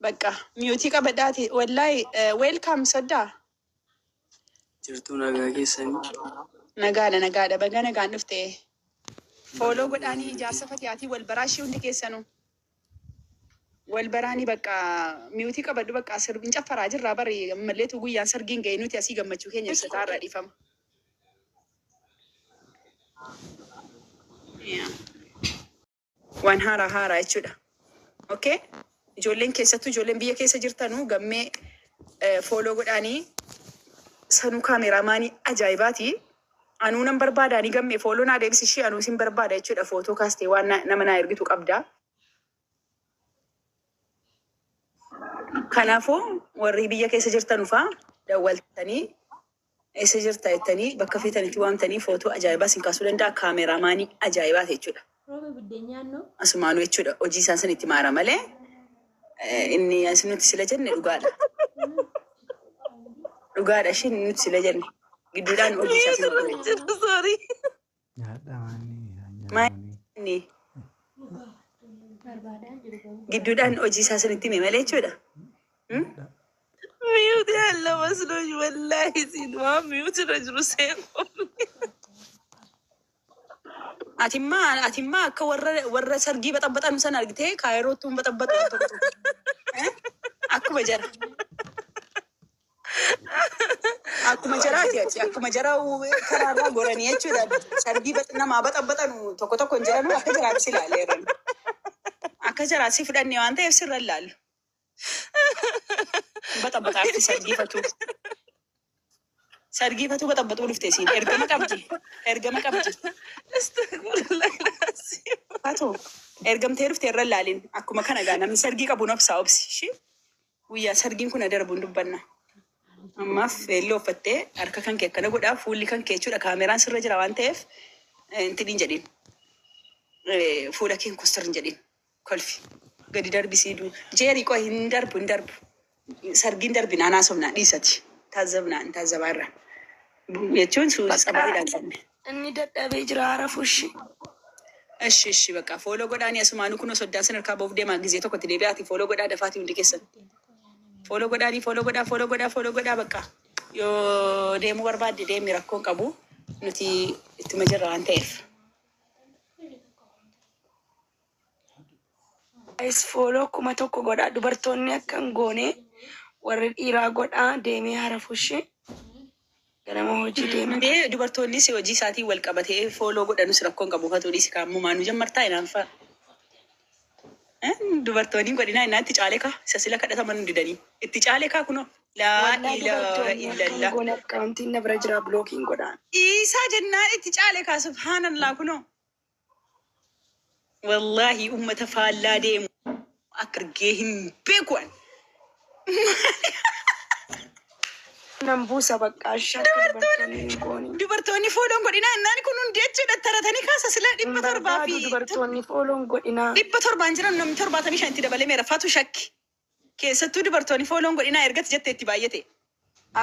Bakka miyuutii qabadhaati. Wallaahi welcome soddaa. Jirtuu, nagaa keessanii? Nagaadha, nagaadha. Baga nagaan dhufte. Follow godhaanii ijaarsa fatiyaatii wal baraa ishee hundi keessanuu. Wal baraanii bakka miyuutii qabadhu, bakka sirbiin caffaraa jirraa bari ammalleetu guyyaan sargiin ga'e nuti asii gammachuu keenya ibsataa irraa dhiifama. Yeah. Waan haaraa haaraa jechuudha. Okay? Ijoolleen, keessattuu ijoolleen biyya keessa jirtanuu gammee follow godhaanii, sanuu kaameraamaanii ajaa'ibaati. Anuu nan barbaadaanii gammee follow naa deebisishii, anuu sin barbaada jechuudha. Footoo kaastee waan nama naa ergitu qabda. Kanaafuu warri biyya keessa jirtan faa dawwaltanii eessa jirta jettanii bakka feetanitti waamtanii footoo ajaa'ibaa sin kaasuu danda'a. Kaameraamaanii ajaa'ibaati jechuudha. Rooba biddeen nyaannu. Asumaanuu jechuudha hojii isaan san itti maara malee inni as nuti sila jenne dhugaadha. Dhugaadha, ishiin nuti sila jenne gidduudhaan hojii isaa sin Irra jiru, sorry. Nyaadha maanni Maanni Barbaadaan jiru garuu. Gidduudhaan hojii isaa sanitti hime malee jechuudha. Mute ያለ መስሎኝ ወላሂ ሲል waan mute irra jiru seenu. Atimmaa akka warra sargii baxabbaxanu sana argitee kaayirootuun baxabbaxu al tokko tokko. Eh? Akkuma jara. Akkuma jaraati ati. Akkuma jara karaarraa goranii jechuudha. Sargii namaa baxabbaxanu tokko tokko hin jiranu, akka jaraatti si ilaaleeran. Akka jaraatti si fudhanne waan ta'eef sirra ilaallu. Baxabbaxaatti sargiifatu. Sargiifatu baxabbaxuu dhufte siin. Ergama qabdi. Ergama qabdi. Astagfirullah. Haa ta'u, ergamtee dhufte irra ilaalin. Akkuma kana gaa namni sargii qabu nobsaa obsi. Ishii guyyaa sargiin kun darbuun dubbanna. Ammaaf feelloo uffattee harka kan kee akkana godhaa, fuulli kan kee jechuudha kaameraan sirra jira waan ta'eef intin hin jedhin. Fuula kee kostar hin jedhin. Kolfi. Gadi darbisii jeerii qoy, hin darbu, hin darbu. Sargiin darbinaa naasofnaa dhiisati. Taazabnaa hin taazabaa irra. Jechuun Bakka sababiidhaan qabne. Inni dadhabee jira harafushi. እሺ እሺ በቃ follow godhaanii asumaanuu kunoo soddaan sin harkaa ba'uuf deemaa, gizee tokkotti deebi'aati follow godhaa dafaatii hundi keessan. Follow godhaanii, follow godhaa, follow godhaa, follow godhaa. Bakka yoo deemuu barbaadde deemi, rakkoon qabu, nuti ittuma jirra waan ta'eef. Guys, follow 1000 godhaa. Dubartoonni akka hin goone, warri dhiiraa godhaa. Deemee harafushi. Ganama hojii deema. Indee dubartoonnis hojii isaatiin wal qabatee follow godhanus rakkoon qabu, fatuu dhiisi kaammumaa nu jammartaa inaanfaa. Dubartoonni godhinaa innaa itti caalee kaa isa sila kadhataman didanii itti caalee kaa kunoo laa Wallaa ilaaha dubartoonni akka hin illallah. goone akkaawuntiin na bira jira, blockiin godhaa. Isaa jennaan itti caale kaa, subhaanallah, kunoo. Wallaahi ummata faallaa deemu akka argee hin beeku ani. Nan buusa bakka ashee akka dubartoonni hin goone. Dubartoonni follown godhinaa innaan kun hundi jechuudha taratanii kaasa sila Hin 700 barbaadu fi dubartoonni follown godhinaa. 700n jiran namni 75 itti dabalee meera faatu shakki. Keessattuu dubartoonni follown godhinaa ergatti jette itti baay'ate.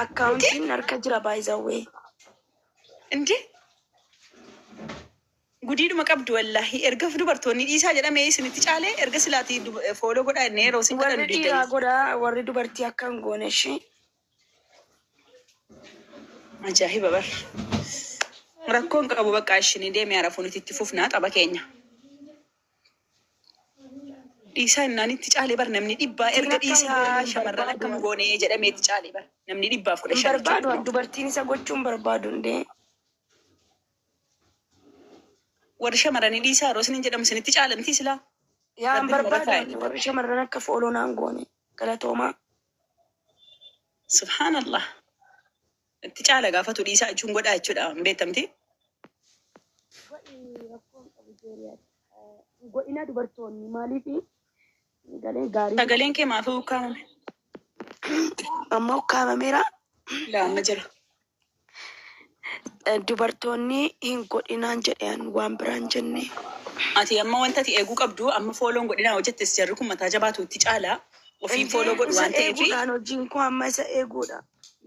Akkaawuntiin harka jira baay'izawwee. Inde gudiidhuma qabdu wallaahi, erga dubartoonni dhiisaa jedhamee isinitti caalee, erga silaatii follow godhaa innee yeroo isin Warri kadhannu dhiiraa diddanii. godhaa, warri dubartii akka hin goone ishee. Ajaa'iba bar. Rakkoon qabu, bakka ishinii deemee harafu nuti itti fufnaa tapha keenya. Dhiisaa innaan itti caalee bar, namni dhibbaa Dubartiin erga akka hin dhiisaa goone hin shamarran barbaadu. akkam goonee jedhamee itti caalee bar namni dhibbaaf kudha Hin shan barbaadu jechuudha. dubartiin isa gochuu hin barbaadu hundee. Warri shamarranii dhiisaa yeroo isiniin jedhamu isinitti caalamtii silaa. Yaa hin Rabbi nurra barbaadu kaa'e. warri shamarran akka follow naan goone. Galatoomaa. Subhaanallah. Itti caala gaafatu dhiisaa jechuun godhaa jechuudha hin beektamti. Godhi, rakkoon qabu jeeriyaati. Godhina dubartoonni maaliif galee gaarii. Sagaleen kee maaf ukkaamame? Amma ukkaamameera. Laa, amma jira. Dubartoonni hin godhinaan jedhan, waan biraan jenne. Ati amma wanta ati eeguu qabdu, amma follown godhinaa hojjettes jarri kun mataa jabaatu itti caala. Ofiin follow Indee godhu isa waan ta'eef. eeguudhaan hojiin koo amma isa eeguudha.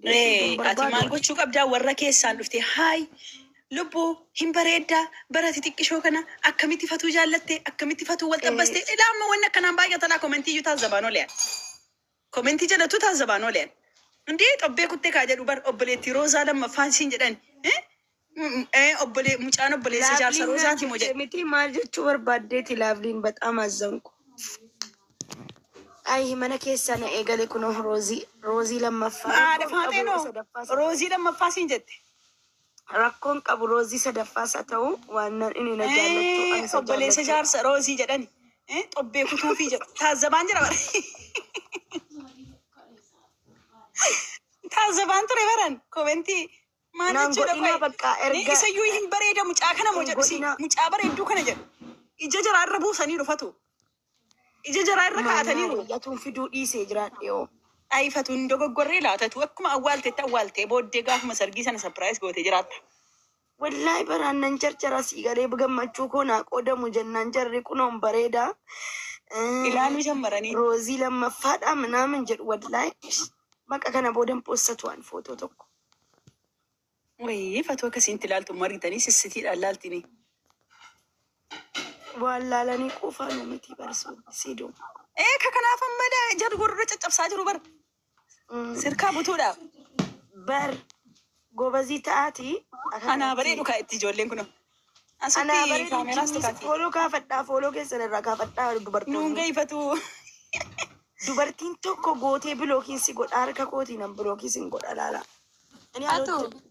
Deessuun Ati maal barbaadu. gochuu qabdaa, warra keessaan dhuftee haay lubbuu hin bareeddaa barati xiqqishoo kana akkamitti fatuu jaallatte, akkamitti fatuu wal xabbaste, ilaa amma wanni akkanaan baay'ata laa, commentii iyyuu taazabaan oole. Komentii jalatu taazabaan ooleen. Indee xobbee kuttee kaa jedhu bar obboleettii Roozaa lammaffaan siin jedhan. Obbolee mucaan obboleessa jaarsa Laavliin naan Roozaati moo jette jedhe. miti maal jechuu barbaaddeeti laavliin በጣም አዘንኩ. Ay, mana keessaa na eegale kunoo roozii roozii lammaffaa Haadha rakkoon faaxee qabu noo sadaffaas haa ta'u Roozii lammaffaa siin jette. Rakkoon qabu roozii sadaffaas haa ta'u waan nan inni na jaallattu ani isa Obboleessa jaallattu. jaarsa Roozii jedhani. Xobbee kutuufii jedhu. Taazabaan jira bara. Taazabaan ture baran komentii maal Naan jechuudha godhinaa qoye. bakka erga Isayyuu hin bareeda mucaa kana moo hin jedhu si godhinaa. Mucaa bareedduu kana jedhu. Ija jaraa irra buusanii dhufatu. Ija jaraa irra Maanaa kaa'ataniiru. yatuun fiduu dhiisee jiraadhe yoo. Ayifatuun dogoggorree laatatu akkuma awwaaltetti awwaaltee booddee gaafuma sargii sana surprise gootee jiraatta. Wallaahi baraan nan jarjara sii galee gammachuu koo naa qoodamu jennaan jarri kunoon bareeda. Ilaaluu jammaranii. Roozii lammaffaadha minaamin jedhu wallaahi. Bakka kana boodan poossatu waan footoo tokko. Wayii fatoo akkasiin ilaaltu margitanii sissitiidhaan laaltini. Waan laalanii quufaanu miti barsuu siduu. Ee ka kanaaf amma jarri gurra caccabsaa jiru bar. Sirkaa butuudhaaf. Bar gobazii ta'aati akka Anaa kanatti. bareedu kaa itti ijoolleen kunoo. Anaa Asitti bareedu kaameraas jinnis tukaati. Fooloo kaafadhaa fooloo keessan irraa kaafadhaa Nuun dubartoonni. gaifatu. Dubartiin tokko gootee bilookiin si godha harka kootiin an bilookiin sin godha laala. እኔ አቶ አልወድም።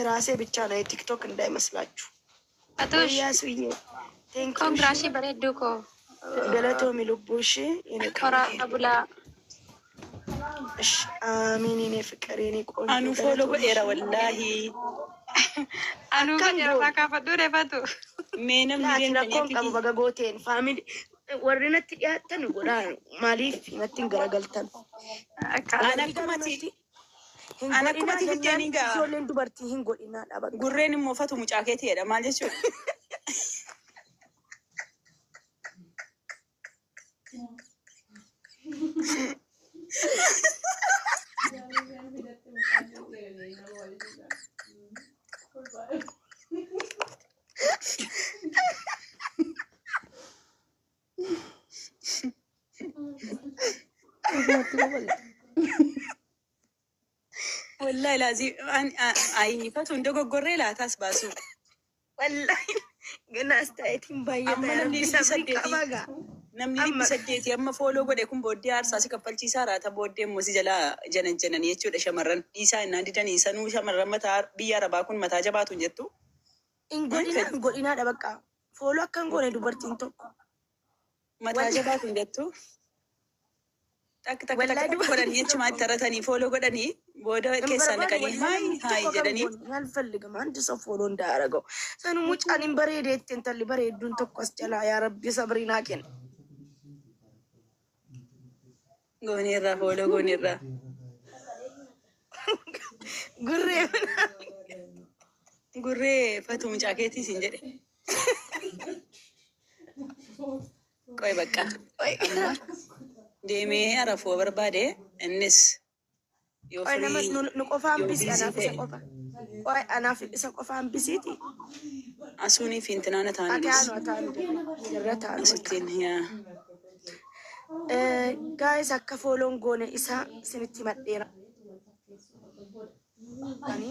ራሴ ብቻ ነው የቲክቶክ እንዳይመስላችሁ። Atush, ወያሱዬ thank you. Congrats bareedduu koo. Galatoomi lubbuu ishee የኔ Horaa ቆንጆ። bulaa. እሺ አሜን የኔ ፍቅር የኔ ቆንጆ Anuu follow galatoomi. Godheera wallaahi. Anuu Akkam godheera goone irraa kaafadhuu reeffatu. Mee namni laati deemtanii rakkoon qabu akkiti. Baga gooteen family warri natti dhiyaattan godhaa maaliif natti hin garagaltan? Akka An Warri garuu akkumati natti hin an godhinaa akkumati jennaan fiddeenii gaa ijoolleen dubartii hin godhinaadha bakka. Gurreen immoo fatu mucaa keetiidha maal jechuudha. Wallaahi laazii ayi fatu hin dogoggorree laataas baasu. Wallaahi gana astaayitiin baay'ata Amma yaa namni Rabbi dhibbi sabrii saddeetii qabaa gaa. Namni dhibbi Amma saddeetii amma follow godhe kun booddee aarsaa si kaffalchiisaa raata booddee immoo si jalaa janan janan jechuudha shamarran dhiisaa innaan didanii sanuu shamarran mataa biyya arabaa kun mataa jabaatu hin jettu. Hin godhinaa hin godhinaadha bakka. Follow akka hin goone dubartiin tokko. Mataa Wallaahi jabaatu hin jettu. Takka takka takka wallaahi takka dubartiin godhanii jechumaa tokko itti taratanii follow godhanii booda hin keessaa barbaadu naqanii wallaahi haayi namni haayi tokko akka hin jedhanii. goone አልፈልግም አንድ ሰው follow እንዳያደርገው sanu mucaan hin bareedeetti intalli bareedduun tokko as jalaa yaa rabbi sabrii naa kenna. Gooneerraa follow gooneerraa. Gurree Gurree fatu mucaa keetii siin jedhe. Qoy bakka. Amma deemee arafuu barbaade innis yoo Qoy namas firii nu nu qofa yoo hambisi busy anaaf isa ta'e qofa. Qoy anaaf isa qofa hambisiiti. Asuunii fi intinaana Ati ta'anis haanu ataanu irra taanu bakka. asittiin yaa. Guys, akka follown goone isaa isinitti himadheera. Ani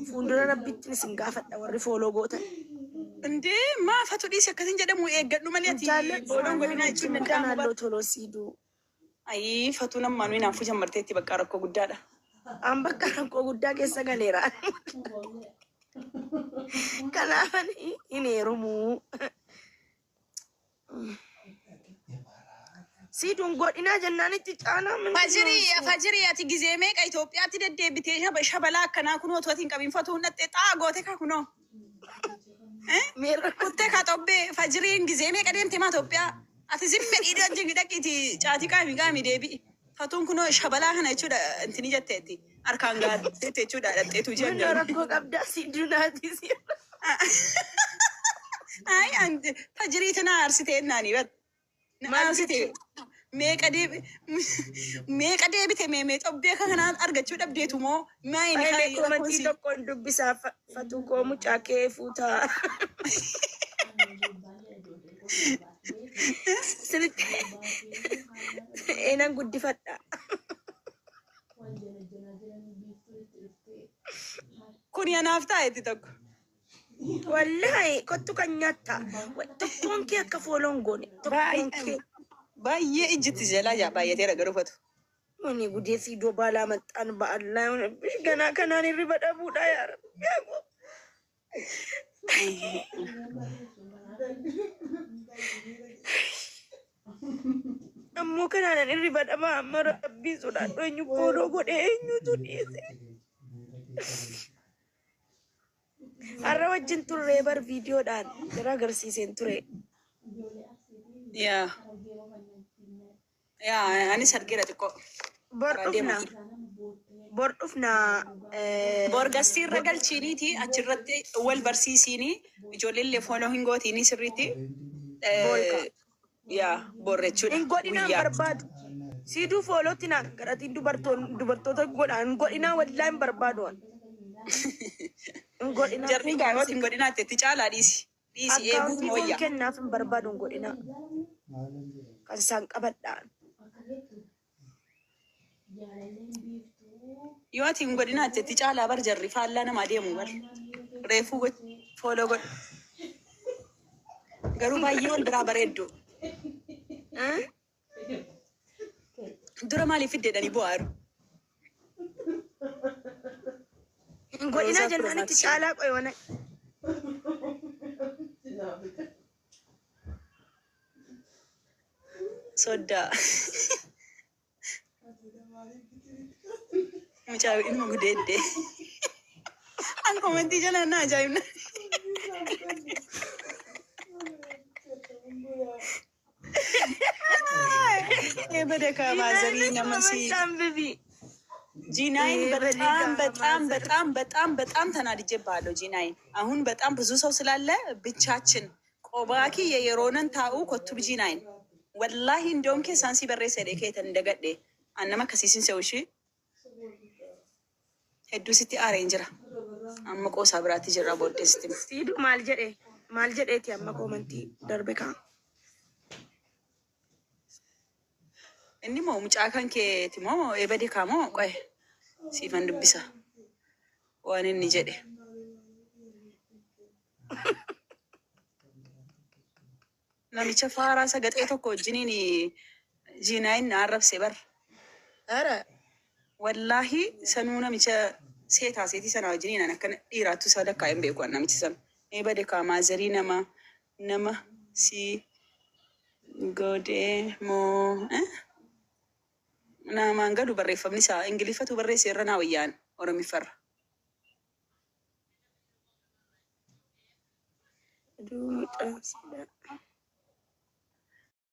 fuuldura rabbittiin isin gaafadha warri follow gootan. Indee maafatu dhiisi akkasin jedhamu eeggadhu malee Hin ati jaalladhu follown waan godhinaa jechuun wajjin danda'amu bara. qanaalloo toloo siiduu. Ayii fatuu nammaan inaafuu jammarteetti bakka rakkoo guddaadha. An bakka rakkoo guddaa keessa galeera. Kanaaf ani hin heerumuu. Siiduun godhinaa jennaan itti caanaa ምንድን ነው Fajirii እሱ? Fajirii ati gizee meeqa Itoophiyaatti deddeebitee shabalaa akkanaa kunoo otoo ati hin qabin fatuu naxxee xaa goote kaa kunoo. Meerra Kuttee kaa xobbee fajiriin gizee meeqa deemte maa Itoophiyaa? Ati zimme dhiidha wajjin dhaqiiti caatii qaami qaami deebi'i. Fatuun kunoo shabalaa kana jechuudha intini jetteetti harkaan gaatteetti jechuudha dhaqxeetu ምነው jenna. rakkoo qabdaa siiduu naati si. Ay fajiriitu na aarsitee naanii bar. Na Maal aarsite jechuun? Meeqa deebi meeqa deebite mee xobbee akka kanaa argachuu dhabdeetu moo maa inni Ay, rakkoon komantii si. tokkoon dubbisaa fatuu koo mucaa kee fuutaa. Sinitti eenan guddifadha. Kuni anaaf taa'etti tokko. Wallahi kottu kan nyaatta. Tokkoon kee akka follow hin goone. Tokkoon kee. Baay'ee ijjitti jalaa jaa baay'ateera garuu fatu. Wani gudee siidoo baalaa maxxan ba'allaa ganaa kanaan hirriba dhabuudha yaa Rabbi. Ammoo kanaan hirriba dhabaa amma Rabbii sodaadhu eenyu follow godhee eenyutu dhiise. Har'a wajjin turree bar viidiyoodhaan jara agarsiiseen ture. Yaa. Yaa anis argeera xiqqoo. Bor Karaa deemaa dhufna. jira. Bor dhufna. Bor guestii irra galchiiniiti achirratti wal barsiisiini ijoolleen illee follow hin gootiini sirriitti. Boolka. Yaa bor jechuudha Hin godhinaan guyyaa. barbaadu. Siiduu followtti naan garatiin dubartoota godhaan hin godhinaa wallaa hin barbaadu. Hin godhinaa. Jarri gaayyooti hin godhinaatti itti caalaa dhiisi. Dhiisi eeguuf Akkaawuntii koon mooyya. kennaaf hin barbaadu hin godhinaa. Kan isaan qabadhaan. Yoo ati hin godhinaatti itti caalaa bar jarri faallaa namaa deemu bar. Reefuu follow godhu. Garuu baay'ee wal biraa bareeddu. Dura maaliif fiddeedhanii bu'aaru? Hin godhinaa Roozaa jennaan itti Piroomaksii. caalaa qoy wana. Soddaa. Mucaa ilma gudeeddee. An commentii jala na ajaa'ibna. Bada ka maazarii nama si Bibi. ጂናይን በጣም በጣም በጣም በጣም በጣም ተናድጄብሃለሁ። ጂናይን አሁን በጣም ብዙ ሰው ስላለ ብቻችን ቆባኪ የየሮነን ታኡ ኮቱብ ጂናይን ወላሂ እንደውም ኬሳን ሲ በሬ ሰዴ ኬተን እንደገዴ አነማ ከሲሲን ሰውሺ hedduu sitti aareen jira. Amma qoosaa biraatti jirra booddee sitti hima. Siiduu maal jedhee maal jedheeti amma commentii darbe kaa. Inni moo mucaa kan keeti moo ebade kaa moo qoye siifan dubbisa waan inni jedhe. Namicha faaraa sagaxee tokko wajjiniin jiinaayin na arrabse bar. Ara. Wallaahi sanuu namicha seetaa seetii sana wajjiniin an akkana dhiiraattu isa lakkaa hin beeku an namichi sana. Ebade kaa maazarii nama nama si godhee moo eh? Namaan galu barreeffamni isaa Ingiliffatu barreesse irra naa wayyaan Oromiffarra. Aduu mucaa siidhaa.